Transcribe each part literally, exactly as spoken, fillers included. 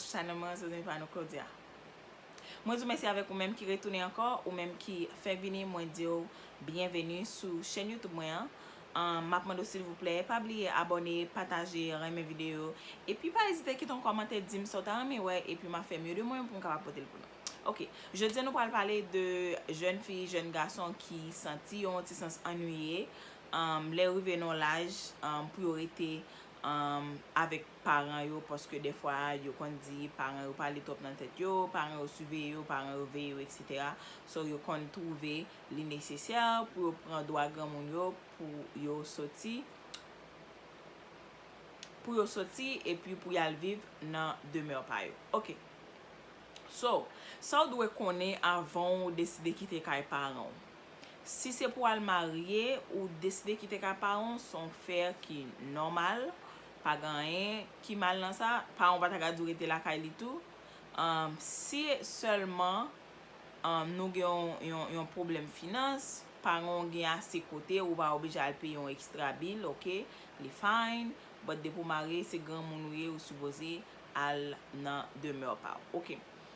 Chanèl mwen, zanmi pa nou Claudia. Mwen di w mèsi avèk ou menm ki retounen ankò, ou menm ki fè vini, mwen di w byenveni sou chèn YouTube mwen an. Um, m ap mande w silvouplè, pa bliye abòne, pataje, renmen videyo, epi pa ezite kite yon kòmantè, di m sa w ta renmen wè, epi m a fè mye de mwen pou m kapab pote l pou nou. Ok, jodi a nou pral pale de jèn fi, jèn gason ki santi yo yon ti sans annuiye, um, lè yo rive nan yon laj, um, pou yo rete, um, avèk paran yo, paske dèfwa yo konn di paran yo pale twòp nan tèt yo, paran yo siveye yo, paran yo veye yo, et cetera. So, yo konn twouve li nesesè pou yo pran dwa granmoun yo, pou yo soti, pou yo soti epi pou y al viv nan demè pa yo. Ok. So, sa w dwe konnen avan w deside kite kay paran w. Si se pou w al marye, ou deside kite kay paran w, se yon fè ki nòmal, pa gen anyen ki mal nan sa. Paran w pa ta ka di w rete lakay li tou. Um, si sèlman, um, nou gen yon, yon, yon pwoblèm finans, paran w gen ase kote, ou pa oblije al peye yon ekstra bil, ok, li fine, but depi w marye, se granmoun ou ye, ou sipoze al nan demè pa w. Ok.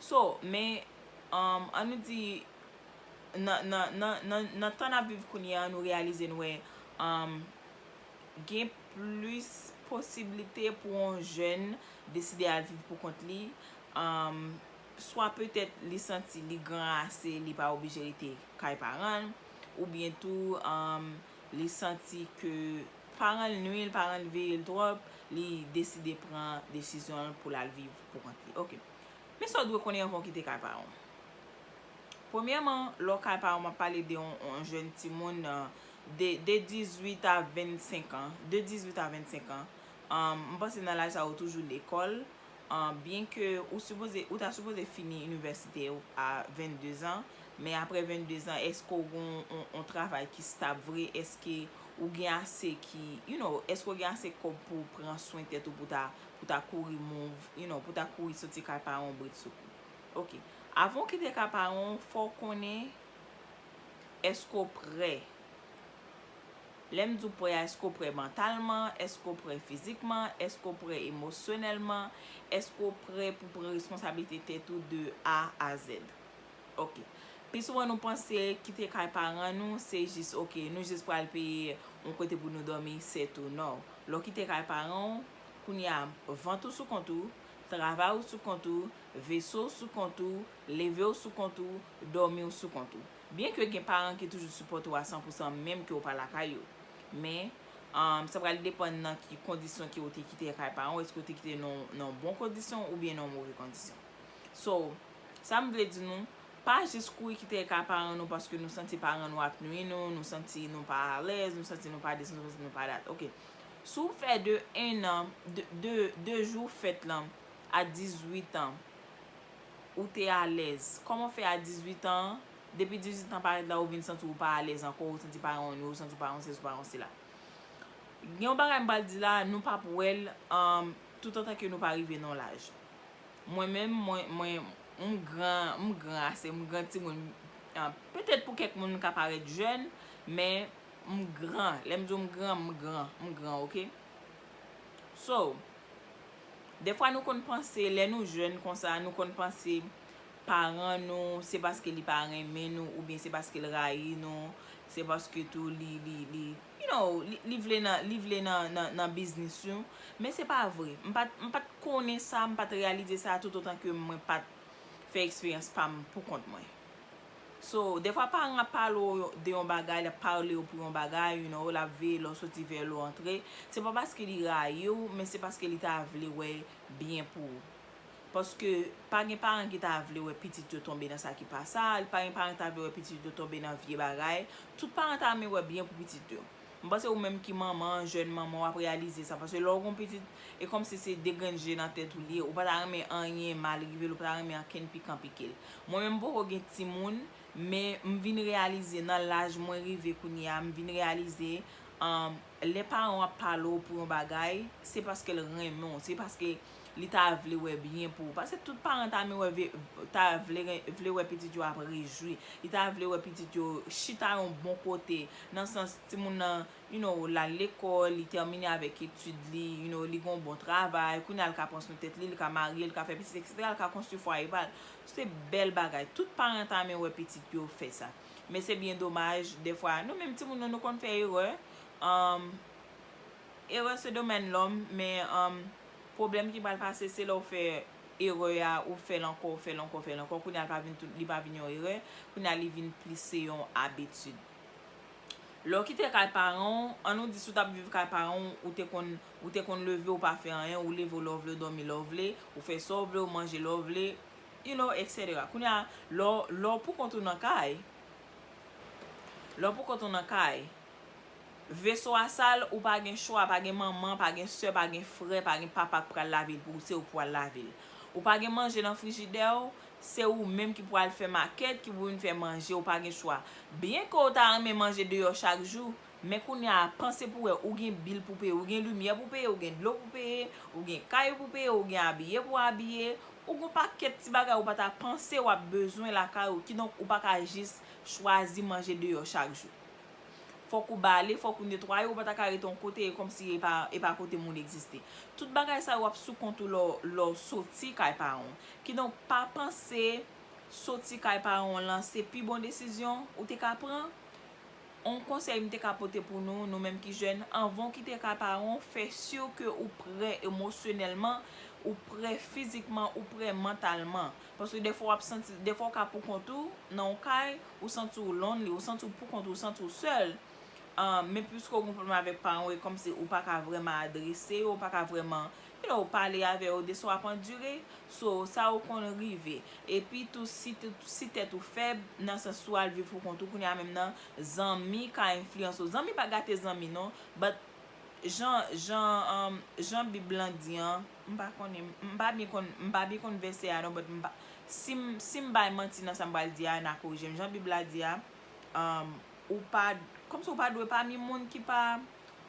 So, men, um, ann nou di, nan, nan, nan, nan, nan tan n ap viv kounye a, nou reyalize nou wè, um, gen plis posiblite pou yon jèn deside al viv pou kont li, um, swa petèt li santi li gran ase, li pa oblije rete kay paran l, oubyen tou, um, li santi ke paran l nwi l, paran l veye l twòp, li deside pran desizyon l pou l al viv pou kont li. Ok. Men sa w dwe konnen avan w kite kay paran w. Premyèman, lè w kay paran w, m ap pale de yon, yon jèn timoun, uh, de, de dizuit a vennsenk an. De dizuit a vennsenk an. Um, m panse nan laj sa yo toujou lekòl. Um, byen ke ou sipoze, ou ta sipoze fini inivèsite w a vennde zan, men apre vennde zan, èske w gen yon, yon, yon travay ki stab vre? Èske ou gen ase ki, you know, èske w gen ase kòb pou w pran swen tèt ou, pou ta, pou ta kouri move, you know, pou ta kouri soti kay paran w britsoukou? Ok. Avan w kite kay paran w, fò w konnen èske w prè. Lè m di w prè a, èske w prè mantalman? Èske w prè fizikman? Èske w prè emosyonèlman? Èske w prè pou pran responsablite tèt ou de A a Z? Ok. Pi souvan nou panse kite kay paran nou, se jis, ok, nou jis pral peye yon kote pou nou dòmi, se tou. Non. Lè w kite kay paran w, kounye a, vant ou sou kont ou, travay ou sou kont ou, veso w sou kont ou, leve w sou kont ou, dòmi w sou kont ou. Byen ke gen paran ki toujou sipòte w a san pou san, menm ke w pa lakay yo. Men, um, sa pral depann nan ki kondisyon ke w te kite kay paran w, èske w te kite nan, nan bon kondisyon oubyen nan move kondisyon. So, sa m vle di nou, pa jis kouri kite kay paran nou paske nou santi paran nou ap nwi nou, nou santi nou pa alèz, nou santi nou pa de, nou santi nou pa dat. Ok. Si w fè de en an, de, de, de jou fèt lan a dizuit an, ou te alèz. Kòman w fè a dizuit an? Depi dizuit an parèt la, ou vin santi w pa alèz ankò, ou santi paran w nwi, ou santi w pa yon sesi, ou pa yon sela. Gen yon bagay m pral di la, nou p ap wè l, um, toutotan ke nou pa rive nan yon laj. Mwen menm, mwen, mwen, m gran, m gran ase, m gran timoun. Ah, petèt pou kèk moun m ka parèt jèn, men m gran. Lè m di w m gran, m gran, m gran, ok? So, dèfwa nou konn panse, lè nou jèn konsa, nou konn panse paran nou, se paske li pa renmen nou, oubyen se paske l rayi nou, se paske tou li, li, li, you know, li, li vle nan, li vle nan, nan, nan biznis nou. Men se pa vre. M pa t, m pa t konnen sa, m pa t reyalize sa toutotan ke mwen pa t fè eksperyans pa m pou kont mwen. So, dèfwa paran ap pale w de yon bagay, l ap pale w pou yon bagay, you know, l ap veye lè w soti, veye lè w antre. Se pa paske li rayi w, men se paske li ta vle wè byen pou ou. Paske pa gen paran ki ta vle wè pitit yo tonbe nan sa ki pa sa, pa gen paran ki ta vle wè pitit yo tonbe nan vye bagay. Tout paran ta renmen wè byen pou pitit yo. M panse ou menm ki manman, jèn manman, w ap reyalize sa. Paske lè w gen pitit, e kòmsi se de grenn je nan tèt ou li ye. Ou pa ta renmen anyen mal rive l, ou pa ta renmen ankenn pikan pike l. Mwen menm m poko gen timoun, men m vin reyalize nan laj mwen rive kounye a, m vin reyalize, um, lè paran w ap pale w pou yon bagay, se paske l renmen w, se paske Li ta vle wè byen pou ou. Paske tout paran ta renmen wè ve-, ta vle, vle wè pitit yo ap rejwi. Li ta vle wè pitit yo chita yon bon kote. Nan sans, timoun nan, you know, l al lekòl, li tèmine avèk etid li, you know, li gen yon bon travay, kounye a l ka pran swen tèt li, li ka marye, li ka fè pitit, etsetera, li ka konstwi fwaye pa l. Se bèl bagay. Tout paran ta renmen wè pitit yo fè sa. Men se byen domaj, dèfwa, nou menm timoun nou, nou konn fè erè. Um, erè se domèn lòm, men, um, pwoblèm ki pral pase, se lè w fè erè a, ou fè l ankò, ou fè l ankò, ou fè l ankò. Kounye a, li pa vin tout, li pa vin yon erè. Kounye a, li vin plis se yon abitid. Lè w kite kay paran w, ann nou di si w t ap viv kay paran w, ou te konn, ou te konn leve, ou pa fè anyen, ou leve w lè w vle, w dòmi lè w vle, ou fè sa w vle, ou manje lè w vle, you know, etsetera. Kounye a, lè w, lè w poukont ou nan kay, lè w poukont ou nan kay, veso a sal, ou pa gen chwa, pa gen manman, pa gen sè, pa gen frè, pa gen papa k pral lave l pou ou, se ou k pral lave l. Ou pa gen manje nan frijidè w, se ou menm ki pral fè makèt, ki pou vin fè manje, ou pa gen chwa. Byenke w ta renmen manje deyò chak jou, men kounye a, panse pou wè, ou gen bil pou peye, ou gen limyè pou peye, ou gen dlo pou peye, ou gen kay pou peye, ou gen abiye pou abiye, ou gen pakèt ti bagay ou pa ta panse w ap bezwen lakay ou, kidonk ou pa ka jis chwazi manje deyò chak jou. Fòk ou bale, fòk ou netwaye, ou pa ta ka rete yon kote e kòmsi e pa, e pa kote moun egziste. Tout bagay sa yo ap sou kont ou lè w, lè w soti kay paran w. Kidonk, pa panse soti kay paran w lan se pi bon desizyon ou te ka pran. Yon konsèy m te ka pote pou nou, nou menm ki jèn, anvan w kite kay paran w, fè si ke ou prè emosyonèlman, ou prè fizikman, ou prè mantalman. Paske dèfwa w ap santi, dèfwa w ka poukont ou nan yon kay, ou santi w lonely, ou santi w poukont ou, ou santi w sèl. Ah, men piske w gen pwoblèm avèk paran w, e kòmsi ou pa ka vrèman adrese yo, ou pa ka vrèman, you know, pale avè yo de sa w ap andire. So, sa yo konn rive. Epi tou, si, t- si tèt ou fèb, nan sans si w al viv poukont ou, kounye a menm nan, zanmi ka enfliyanse w. Zanmi pa gate zanmi, non, but jan, jan, um, jan Bib lan di an, m pa konnen, m pa byen konn, m pa byen konn vèsè a, non, but m pa, si m, si m bay manti nan sa m pral di a, n a korije m. Jan Bib la di a, um, ou pa, kòmsi ou pa dwe pami moun ki pa,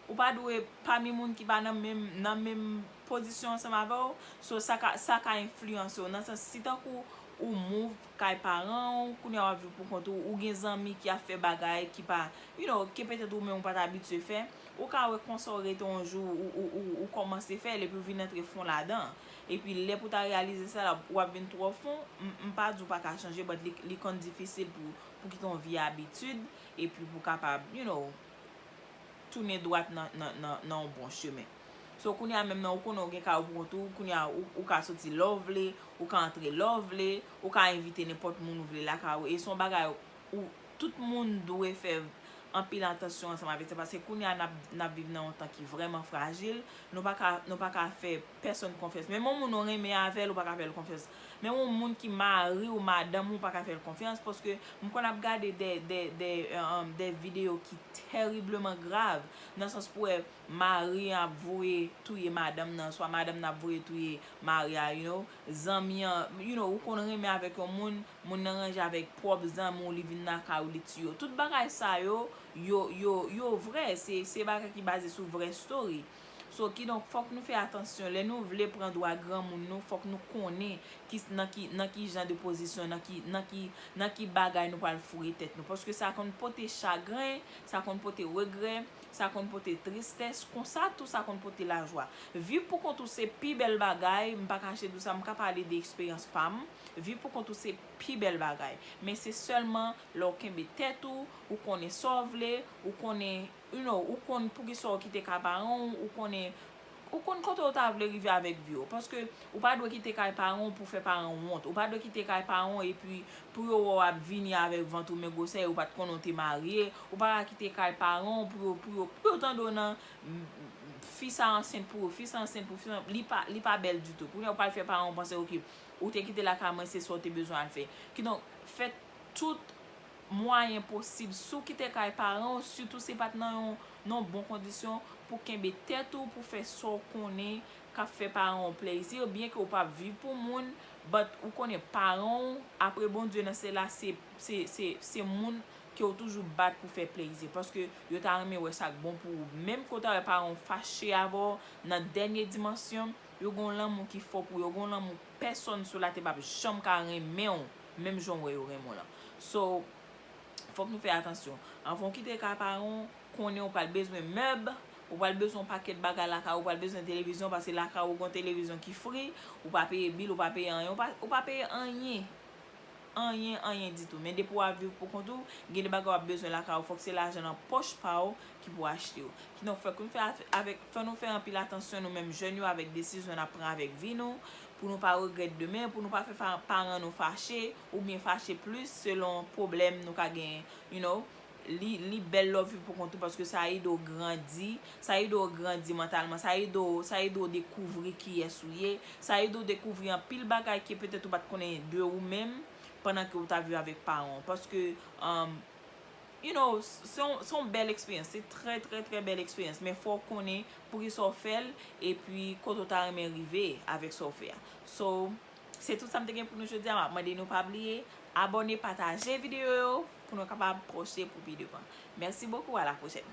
ou pa dwe pami moun ki pa nan menm, nan menm pozisyon ansanm avè w. So, sa ka, sa ka enfliyanse w. Nan sans, si tankou ou move kay paran w, kounye a w ap viv poukont ou, ou gen zanmi ki ap fè bagay ki pa, you know, ke petèt ou menm ou pa t abitye fè, ou ka wè konsa w rete yon jou, ou, ou, ou, ou kòmanse fè l, epi w vin antre fon ladan. Epi lè pou w ta reyalize sa la, w ap vin twò fon, m, m pa di w pa ka chanje, but li, li konn difisil pou, pou kite yon vye abitid, epi pou w kapab, you know, tounen dwat nan, nan, nan, nan yon bon chemen. So, kounye a menm nan, ou konnen ou gen kay ou poukont ou, kounye a ou, ou ka soti lè w vle, ou ka antre lè w vle, ou ka envite nenpòt moun ou vle lakay ou. E se yon bagay ou, tout moun dwe fè anpil atansyon ansanm avèk sa, paske kounye a n ap, n ap viv nan yon tan ki vrèman frajil. Nou pa ka, nou pa ka fè pèsonn konfyans. Menm yon moun ou renmen avè l, ou pa ka fè l konfyans. Menm yon moun ki mari w, madanm ou, ou pa ka fè l konfyans, paske m konn ap gade de, de, de, um, de videyo ki tèribleman grav, nan sans pou wè mari an ap voye touye madanm nan, swa madanm nan ap voye touye mari a, you know, zanmi an, you know, ou konn renmen avèk yon moun, moun nan ranje avèk pwòp zanmi w, li vin lakay ou, li tiye w. Tout bagay sa yo, yo, yo, yo vrè, se, se bagay ki baze sou vrè story. So, kidonk, fòk nou fè atansyon. Lè nou vle pran dwa granmoun nou, fòk nou konnen ki, nan ki, nan ki jan de pozisyon, nan ki, nan ki, nan ki bagay nou pral foure tèt nou. Paske sa konn pote chagren, sa konn pote regrè, sa konn pote tristès, konsa tou sa konn pote lajwa. Viv poukont ou se pi bèl bagay, m pa kache di w sa, m ka pale de eksperyans pa m. Viv poukont ou se pi bèl bagay. Men se sèlman lè w kenbe tèt ou, ou konnen sa w vle, ou konnen, you know, ou konn poukisa w kite kay paran w, ou konnen, ou konn kote w ta vle rive avèk vi w. Paske ou pa dwe kite kay paran w pou fè paran w wont. Ou pa dwe kite kay paran w epi pou yo wè w ap vini avèk vant ou men gwosè, ou pa t konnen w te marye. Ou pa ka kite kay paran w pou yo, pou yo, pou yo tande w nan, "Fi sa ansent pou ou, fi sa ansent pou ou, fi sa," li pa, li pa bèl ditou. Kounye a ou pral fè paran w panse, "Ok, ou te kite lakay mwen, se sa w te bezwen al fè." Kidonk, fè tout mwayen posib. Si w kite kay paran w, sitou si pa t nan yon, nan bon kondisyon, pou kenbe tèt ou, pou fè sa w konnen k ap fè paran w plezi, byenke w p ap viv pou moun, but ou konnen paran w, apre Bondye nan syèl la, se, se, se, se moun ke w toujou bat pou fè plezi, paske yo ta renmen wè sa k bon pou ou. Menm ke w ta wè paran w fache avè w nan dènye dimansyon, Yo gen yon lanmou ki fò pou yo, gen yon lanmou pèsonn sou latè p ap janm ka renmen w, menm jan w wè yo renmen w lan. So, fòk nou fè atansyon. Anvan w kite kay paran w, konnen w pral bezwen mèb, ou pral bezwen yon pakèt bagay lakay ou, ou pral bezwen televizyon, paske lakay ou gen yon televizyon ki free, ou pa peye bil, ou pa peye anyen, ou pa, ou pa peye anyen. Anyen, anyen ditou. Men depi w ap viv pou kont ou, gen de bagay w ap bezwen lakay ou, fòk se lajan nan pòch pa w ki pou achte yo. Kidonk, fòk nou fè avèk, fò nou fè anpil atansyon nou menm jèn yo avèk desizyon n ap pran avèk vi nou, pou nou pa regrèt demen, pou nou pa fè paran nou fache, oubyen fache plis selon pwoblèm nou ka genyen, you know. Li, li bèl lè w viv pou kont ou, paske sa ede w grandi, sa ede w grandi mantalman, sa ede w, sa ede w dekouvri kiyès ou ye, sa ede w dekouvri anpil bagay ke petèt ou pa t konnen de ou menm pandan ke ou ta viv avèk paran w. Paske, um, you know, se yon, se yon bèl eksperyans, se trè, trè, trè bèl eksperyans, men fò w konnen poukisa w fè l, epi kote w ta renmen rive avèk sa w fè a. So, se tout sa m te gen pou nou jodi a. M ap mande nou pa bliye abòne, pataje videyo yo pou nou kapab pwoche pou pi devan. Mèsi bokou, a la pwochèn.